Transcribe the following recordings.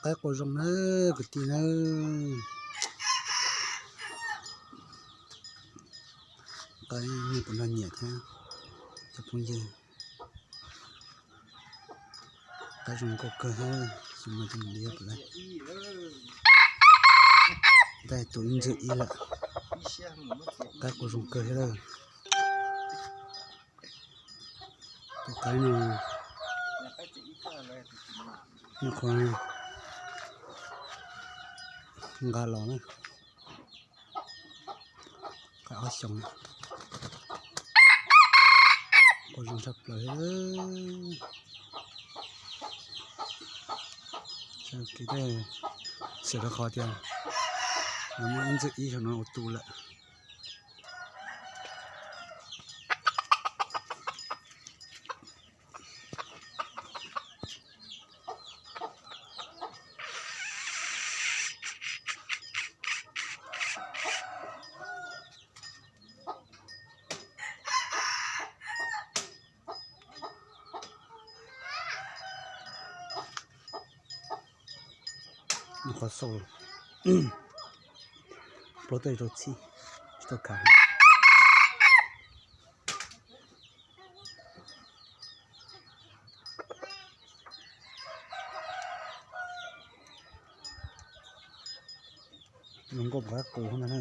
Qaib qua zoo na, kwv tij na. Qaib nej puas nrog nyiam thiab cov phooj ywg? Qaib zoo nkauj kawg thiab, xyoo no cov mus liab puas laib. Ntag tus ib ntxwg ib lawm. Qaib qua zoo kawg thiab lawm. Tus qaib no nyuam qhuav nqa los na, qaib ob xyoos, qua zoo tshaj plaws. Xyov rau qhov tias muaj ib ntxwg ib xyoo no ua tu lawm. Nws qhov xaus, plaub tej rau txhij, tsis tau khav. Zoo nkauj qab qus ntag na.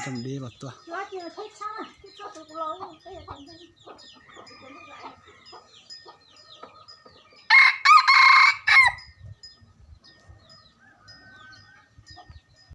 Coj dib los tuaj.